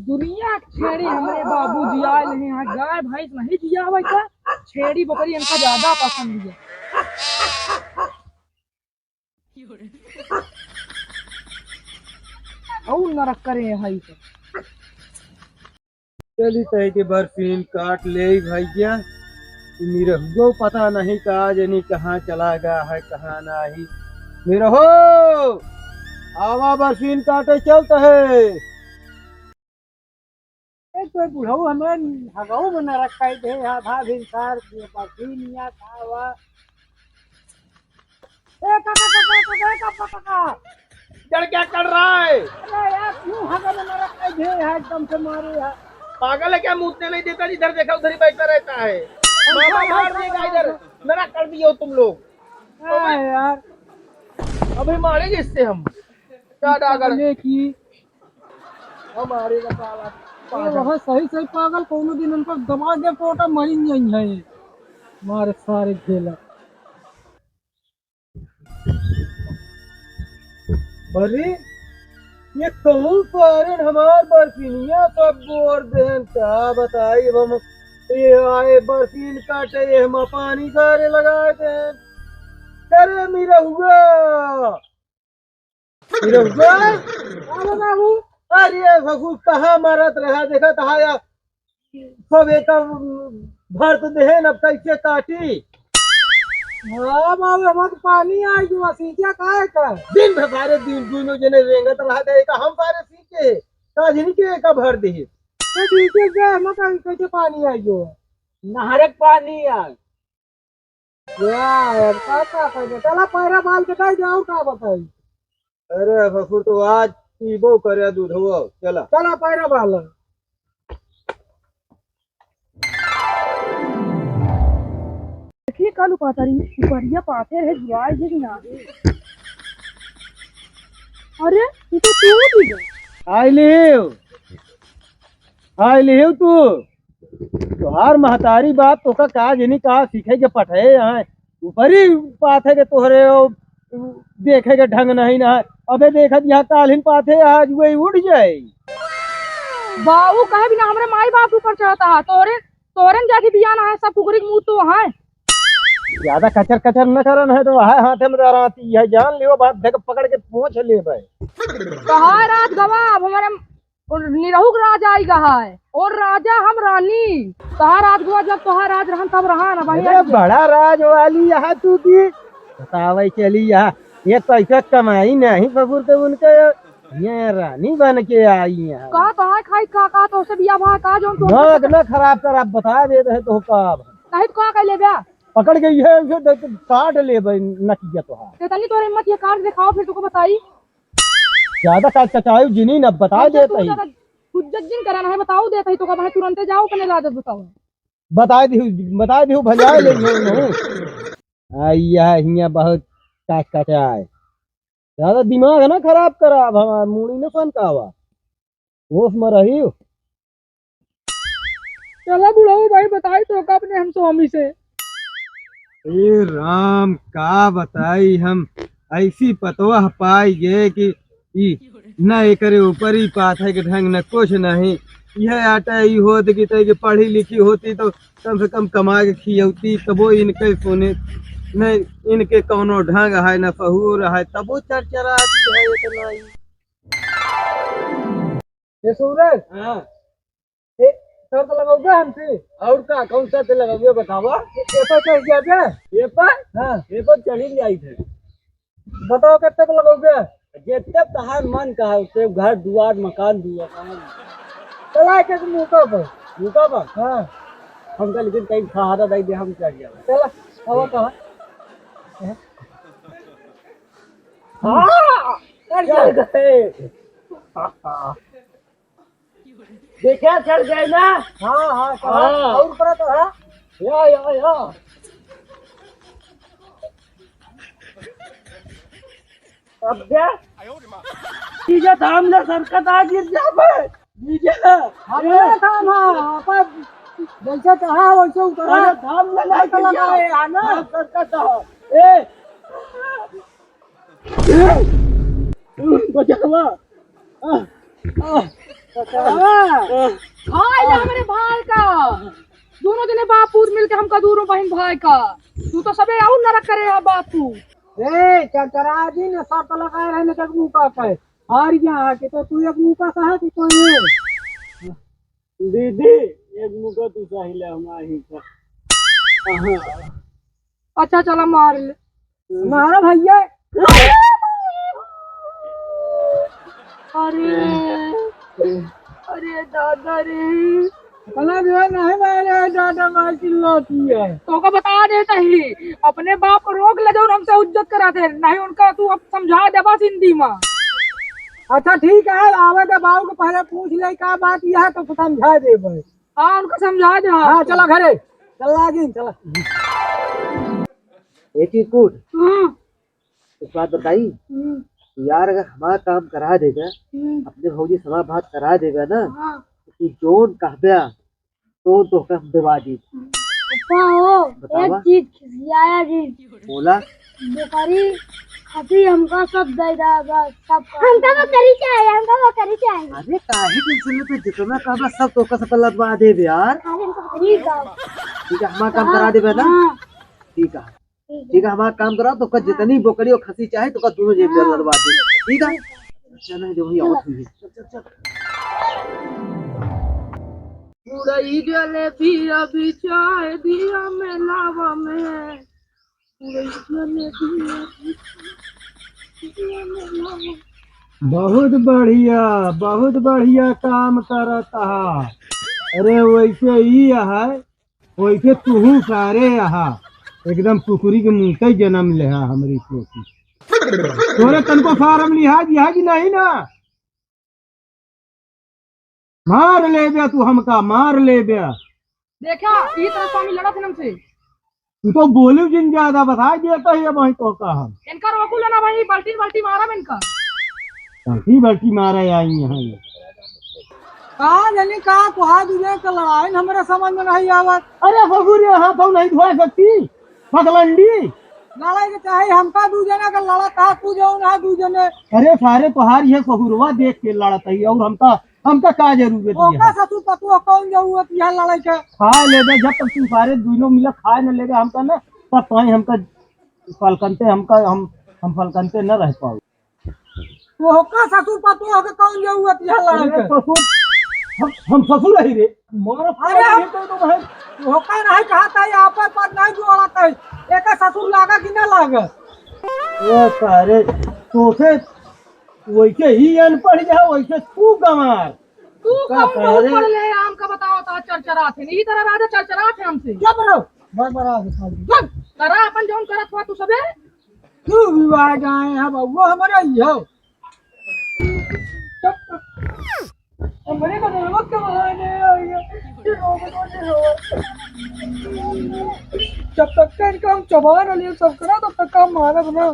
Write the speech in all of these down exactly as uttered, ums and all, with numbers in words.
दुनिया के छेड़ी हमरे बाबूजी आए रहे हैं, गाय भैंस नहीं जियावे का, छेड़ी बकरी इनका ज्यादा पसंद है। और नरक करे हैं भाई सब। चली तय के बरसीन काट ले भैया, निरहुओ पता नहीं का जनी कहाँ चला गया है, कहाँ नहीं। निरहो, आवा बरसीन काटे चलत है। ए, तो बुढ़ऊ हमें हगऊ में न रखाई दे, हाँ, भाभी सार, बरसीन या खावा। ए, काका, काका, काका, ए, काका, काका। इधर क्या कर रहा है? अरे यार, क्यों हगऊ में न रखाई दे, हाँ, एकदम से मारे, हाँ। पागल है क्या? मूतने नहीं देता, जिधर देखा उधर ही बैठा रहता है। मामा मार देगा इधर, मेरा कर दियो तुम लोग। हाँ यार। अभी मारेंगे इससे हम। क्या डागड़? ले की। हमारे का साला अरे पागल। वहाँ सही सही पागल, कोनो दिन उनको दबा दे पोटा, मरी नहीं है। मारे सारे घेला। अरे, ये कहूँ पारन हमार बरसिनिया सब बोर देहन, का बताई अब हम। ये आए बरसीन काटे, ये हम पानी सारे लगा देहन। अरे निरहुआ, निरहुआ, अरे बाबू, अरे ससुर कहाँ मरत रहा, देखा तहा या सब एक भर तो देहन, अब कैसे काटी? हाँ बाबू, हमार पानी आई जो सींचे काहे का? दिन भर सारे दिन दोनों जने रेंगत रहा थे, का हम सारे सींचे, का जिनके का भर दे। तो सींचे गए, हम का कैसे पानी आई जो? नहरक पानी आई। यार, का, का कहे? चला पैरा बाल के दे दे, और का बताई? अरे ससुर, तो आज पीबो करे दूधवो, चला। चला पैरा बाल। देखिए कालू पातरी, उपरिया पाथे रहे जुआई जे कि ना। अरे, ये तो तू भी गए। आइ लिहिव, आइ लिहिव तू। तोहार महतारी बाप तोका का जनी का सीखे के पठे हैं। ऊपरी पाथे के तोहरे ओ, देखे के ढंग नहीं ना। अबे देखत यहाँ काल्हिन पाथे आज वही उठ जाए। बाबू कहे बिना हमरे माई बाप ऊपर चढ़ता है। तोरे, तोरे न जाके बिया ना है, सब कुकरी के मुंह तो है। ज्यादा कचर कचर न करन है तो वह हाथे में डराती है। जान लियो बाप, देख पकड़ के पोंछ लेबे। तोहार राज गवा, अब हमारे और निरहू के राज आई गा है, और राजा हम रानी। तोहार राज गवा, जब तोहार राज रहन तब रहा ना भाई। अरे बड़ा राज वाली यहाँ तू की बतावे चली यहाँ, ये कैसे कमाई नहीं ससुर के उनके, ये रानी बन के आई यहाँ। का तोहार खाई का, का तो से बिया भा का जौन तू दिमाग ना खराब कर, आप बता दे रहे तो का अब। नहीं तो का कर लेबे? पकड़ के ये उसे दे के काट लेबे नकिया तोहार। तेतनी तोरे हिम्मत ये काट दिखाओ, फिर तुमको बताई। ज्यादा का चचायु जिनी न बताई अच्छा, देत तू ही। ज्यादा हुज्जत जिन करन है, बताओ देत ही तो का भाई तुरंते जाओ कने लादत बताओ। बताई दिहु, बताई दिहु भजाए ले हो न। आई यह हिया बहुत काट काटे आए। ज्यादा दिमाग ना खराब करा, अब हमार मूड़ी न सन का हुआ। होश में रहियो। चला बुढ़ऊ भाई, बताई तो का अपने हम स्वामी से। ए राम, का बताई हम, ऐसी पतवाह पाई गए कि ई न एकरे ऊपर ही पाथे के ढंग, न कुछ नहीं। यह आटा ई होत कि तै के पढ़ी लिखी होती तो कम से कम कमा के खियौती, तबो इनके सुने, न इनके कौनो ढंग है, न सहूर है, तबो चरचराती है इतना ही। ए सूरज। हाँ। ए, शर्त लगौबे हमसे? और का, कौन शर्त लगौबे बतावा? ए, ए पर चढ़ गया बे? ए पर? हाँ। ए पर चढ़ी जाई थे। बताओ कितने पे लगौबे? जितने तहार मन का है, उतने घर दुआर मकान दुआर। चला एक एक मुका पर। मुका पर? हाँ। हमका लेकिन कहीं सहारा दे दे, हम चढ़ जाए। चला, हवा कहाँ? हाँ, चढ़ गए। देखा चढ़ गए ना? हाँ, हाँ, चला। हाँ। और ऊपर तो है। या, या, या। अब दे। जीजा थाम ले, सरकत आ गिर जाबे। जीजा। हम ना थाम, हाँ, अपन जैसे चाहा वैसे उतरा। अरे थाम ले, ना हाथ जीजा। लगा, ए, आना। हाँ, सरकत आ। ए। ए। बचावा। आ, आ। चचरवा। हाँ, ये हमरे भाई का। दोनों जने बाप पूत मिलके हमका दूनों बहिन भाई का। तू तो सबे अउर नरक करे है बापू। ए, चचरा जी ने शर्त लगाए रहे न एक मुका पे। हार गया है कि तो तू एक मुका सहा कि कोई ये? दीदी, एक मुका तू सही ले, हम आही का। हाँ। अच्छा, चला मार ले। मारा भैया। अरे, अरे दादा रे। इतना जो है नहीं मारे, दादा मार चिल्लाती है। तोका बता देत ही, अपने बाप को रोक ले, जउन हमसे हुज्जत करात है, नहीं उनका तू अब समझा देबा हिंदी मा। अच्छा ठीक है, आवे दे बाबू को पहले पूछ ले का बात यह है तो समझा देबे। हाँ, उनका समझा दे। हाँ, चला घरे, चला जी, चला। ए चिरकुट, हाँ। एक बात बताई? हम्म। यार, अगर हमारा काम करा देबे, हम्म। अपने भौजी से हमार बात करा देबे ना, हाँ। तो तू जौन कहबे, तो तोहके हम देवा दी। पप्पा हो, बतावा। एक चीज खिसियाया जी। बोला। बकरी, खसी हमका सब दे दे बस, सब। हमका बकरी चाही, हमका बकरी चाही। अरे, काहे tension लेत है, जितना कहबे सब तोहका से पल्ला दबा देबे यार। अरे, हमका बकरी का। ठीक है, हमारा काम करा देबे ना? हाँ। ठीक है। ठीक है, हमारा काम कराओ, तोका जितनी बकरी और खसी चाहे, तोका दोनों जेब में लदवा दे। ठीक है? अच्छा, नहीं, जो वही आवत हुई है। चल, चल, चल। मुरई जलेबिया बिछाए दिया मेलावा में। मुरई जलेबिया बिछाए दिया मेलावा में। बहुत बढ़िया, बहुत बढ़िया काम करत हा। अरे, वैसे ही है। वैसे तुहू सारे यहाँ एकदम कुकुरी के मुंह से जन्म लेहा हमरी पोती। तोरे तनको सारम लिहाज यहाँ की नहीं ना? मार लेबे तू हमका, मार लेबे। देखा, ई तरह स्वामी लड़त है हमसे। तू तो बोलू जिन ज्यादा, बताई देता ही अब वहीं तो का हम। इनका रोकू लेना भाई, बाल्टी बाल्टी मारा में इनका। बाल्टी बाल्टी मारा आई यहाँ ये। का जानी का कोहा दूजे के लड़ाई न हमरे समझ में नहीं आवत। अरे ससुर, ये हाथ हम नहीं धोए सकती, पगलंडी। लड़ाई के चाहे हमका दू जना के लड़त हा, तू जौन है दू जने। अरे सारे तोहार ये ससुरवा देख के लड़त है और हमका, हमका का जरूरत है? ओका ससुर पतुआ कौन जरूरत है लड़ाई के? खा लेबे, जब तक तू सारे दोनों मिला खाए न लेबे हमका ना, तब तो हमका फलकनते हमका, हम, हम फलकनते न रह पाओ। तोहका ससुर पतोह के कौन जरूरत है लड़ाई अरे के? ससुर, हम, हम ससुर रही रे। मारो अरे हम ये तो, तो भाई। तोहका नहीं कहा था, यहाँ पर, पर नहीं जोड़ा था। एक ससुर लागा कि ना लागा? ओ सारे, तोसे वैसे ही अनपढ़ जा, वैसे तू गंवार। तू का कौन करे? बहुत पढ़ ले, हमका बताओ, ता चरचरात है। यही तरह राजा चरचरात है हमसे। चुप रहो। बस बड़ा आगे साल। चुप। करा अपन जौन करत हुआ तू सबे। तू भी आ जाए हैं बउआ, हमारे आई हो। चुप। हमरे को नमक के बहाने आई है। ये रो, रो, रो, रो। जब तक का इनका हम चबा न लिए, सब करा, तब तक का हम मानब ना।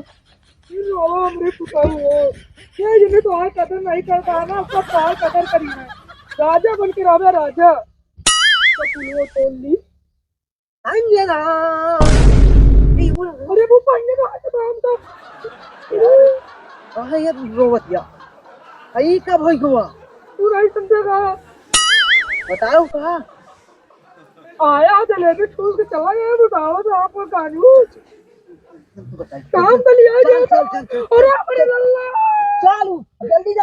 ये रो, हमरे पुताऊ हो। ये जिन्हें तो आज कदर नहीं करता है ना, उसका तो आज कदर करी है। राजा बन के रहबे, राजा। तो पुलवा तोड़ ली। अंजना। ए, बोल। अरे, वो पढ़ने का हाथ बांध दो। यार, कहाँ ये रोवत या? आई कब होई हुआ? तू नहीं समझेगा। बताओ कहाँ? आया जलेबी ठूस के चला गया, बताओ तो आपको कानून। बताइए। काम तो लिया चल, गया चल, था। चल, चल। अरे, अरे, लल्ला। चल, जल्दी जा।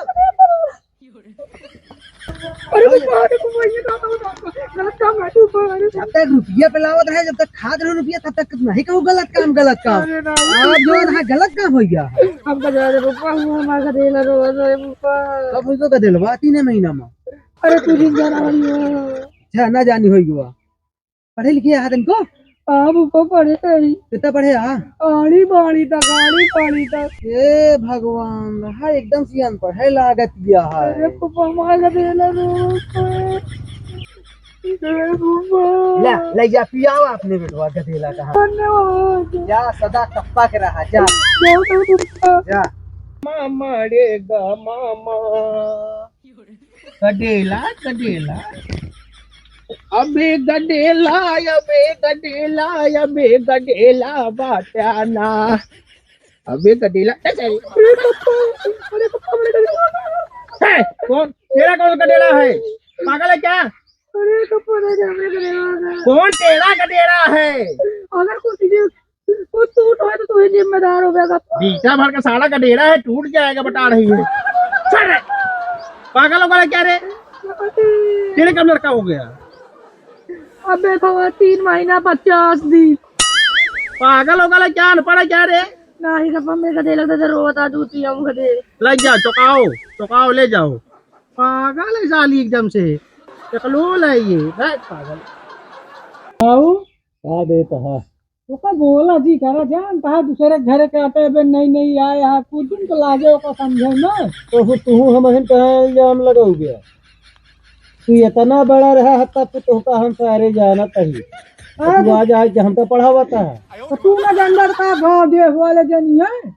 अरे बाप रे, बाप रे, ये का होता है? गलत काम है, तू बाप रे। जब तक रुपया पे लावत रहे, जब तक खात रहे रुपया, तब तक नहीं कहू गलत काम, गलत काम। अरे ना, आप जो है गलत काम हो गया। हमका जा रे पापा, हमारा गदेला रो रो पापा। कब होई गदेलवा? तीन महीना में। अरे तू जिन जाना वाली हो। अच्छा, ना जानी होई गवा। पढ़े लिखे है तनको? हाँ, पापा, पढ़े रही। कितना पढ़े हा? आड़ी बाड़ी तक, आड़ी बाड़ी तक। हे भगवान, हा एकदम सियान पढ़े लागत गया है। अरे पापा, हमारा गदेला रो। अरे पापा। ले, ले जा, पियावा अपने बेटवा गदेला का। धन्यवाद। जा, सदा कप्पा के रहा, जा। बहुत बहुत धन्यवाद। जा। मामा रे गा मामा। गडेला, गडेला। अबे गडेला, अबे गडेला, अबे गडेला बाट्या ना। अबे गडेला, ए, sorry। अरे पप्पा, अरे पप्पा, अरे गडेला। है, कौन? टेढ़ा कौन का टेढ़ा है? पागल है क्या? अरे, तो पूरा जबरे का टेढ़ा है। कौन टेढ़ा का टेढ़ा है? अगर कुछ भी, कुछ टूट होए तो तू ही जिम्मेदार होबेगा। बीटा भर का साला का टेढ़ा है, टूट जाएगा, बता रही है। चल रे। पागल हो गया क्या रे? अरे। तेरे कब लड़का हो गया? अबे भवा, तीन महीना पचास दिन। पागल हो गया क्या? अनपढ़ है क्या रे? नाही, गप्पा में गधे लगता तो रोवत आ जूती हम गधे। ले जाओ, चुकाओ, चुकाओ, ले जाओ। पागल है साली एकदम से, चकलोल है ये, बैठ पागल। आओ। का देत है? ओका बोला जी करा, जानता है दूसरे के घरे के आटे बे नई नई आए है, कुछ दिन तो लागे ओका समझे में। तो तू हमहिन कहाँ इल्जाम लगाओगे? तू इतना बड़ा रहा है तब तो तोहका हम सारे जानत ही। अरे तू आज आए के हमका पढ़ावत है। तो तू ना जानत का गाँव देश वाले जनी है?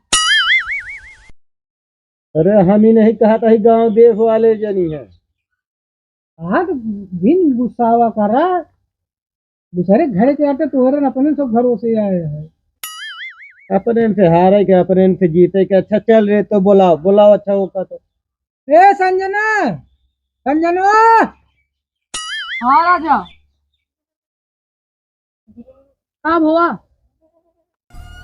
अरे हम ही नहीं कहत ही गाँव देश वाले जनी है। हाँ तो बिन गुस्सावा करा, दूसरे घरे के आटे तोहरे न अपने सब घरों से आए हैं। अपने से हारे के, अपने से जीते के। अच्छा चल रे, तो बुलाओ, बुलाओ अच्छा ओका तो। ए संजना, संजनवा। हाँ राजा। का भवा?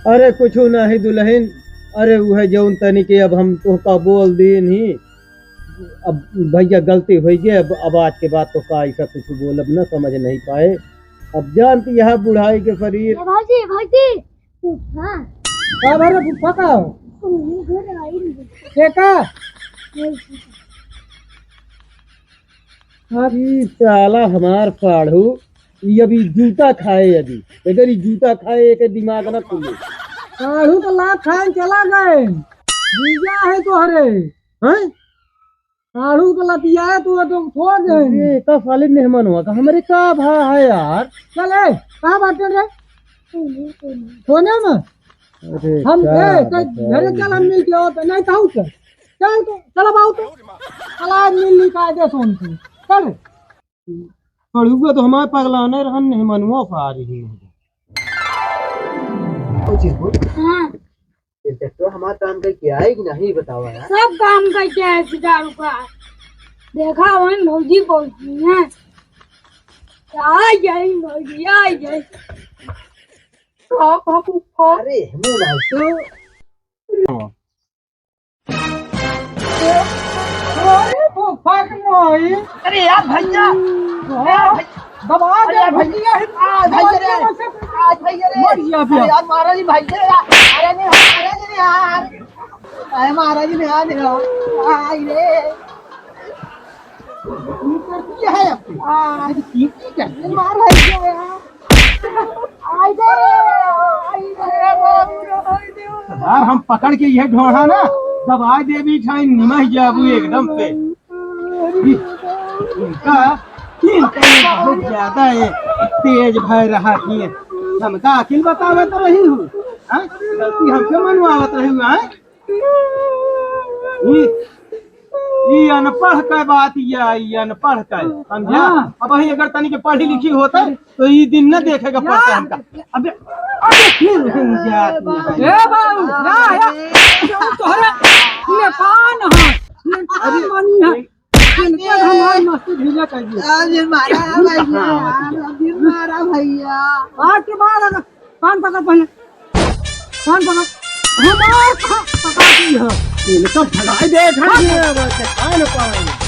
अरे कुछ नहीं दुल्हन, अरे वो है जौन तनी के अब हम तोहका बोल दीन ही। अब भैया गलती होइ गई, अब, अब आज के बाद तोहका ऐसा कुछ बोलब न, समझ नहीं पाए। अब जानती है बुढ़ाई के शरीर। ए भौजी, भौजी, फूफा। का भरे फूफा का हो? उन्हीं घर आई नहीं। के का? नहीं। अरे साला हमार साढ़ू, ये अभी जूता खाए, अभी अगर ये जूता खाए, एक दिमाग ना खुले। साढ़ू तो लात खाए चला गए, जीजा है तोहरे। हैं? साढ़ू तो लतिया है, तू तो छोड़ दे। ये का साले मेहमान हुआ का, हमरे का भा है यार? चल ए, का बात कर रहे? कोने में? अरे हम, क्या ए, तो बताऊं घरे चल, हम मिल के आओ तो, नहीं कहूँ चल। चल तो, चल अब आओ तो। चल आज मिल ली कायदे से उनसे। चल। पढ़ुआ तो हमारे पगलाने रहन, नहीं मनुआ पा रही है। ओ जी, बोल। हाँ। ये ट्रैक्टर हमारा काम करके आए कि नहीं, बताओ यार। सब काम करके आए सितारू का। देखा वही भौजी पहुंची है। आ गई भौजी, आ गई। अरे, मुंह ना तो। अरे, फूफा के माई। अरे यार भैया। हाँ। यार भैया। दबा दे अरे यार भैया। भैया। आज भैया रे। आज भैया रे। मर गया भैया। अरे यार महाराज जी भैया यार। अरे नहीं, अरे नहीं यार। अरे महाराज जी नहीं यार। आई रे। ये कर दिया है आपने। आज की, की कर दिया? मार भैया यार। आई दे, आई दे, बाबू रे, आई दे। यार, हम पकड़ के यह ढोढ़ा ना, दबाई देबी, खाई निमह जाबू एकदम से। इनका, इनका ये बहुत ज्यादा है, तेज भय रहा थी। हमका अकिल बतावत रही हूँ, हाँ? गलती हमसे मनवावत रही हूँ, हाँ? ई, ई अनपढ़ कै बात या, ई अनपढ़ कै, समझा? हाँ। अब वही अगर तनी के पढ़ी लिखी होते, तो ई दिन न देखे के पड़ता हमका। अबे, अबे फिर हम जात में। ए बाबू, ना, या, तोहरे नेपान है, नेपान अरे, बनी है। इनके हमार मस्ती ढीला कर दिया। अरे मारा भैया, अरे मारा भैया। आज के बाद अगर कान पकड़ पहले, कान पकड़, हमार खा-, पकड़ दी है। इनका भगाई दे, घर में अब कान पकड़।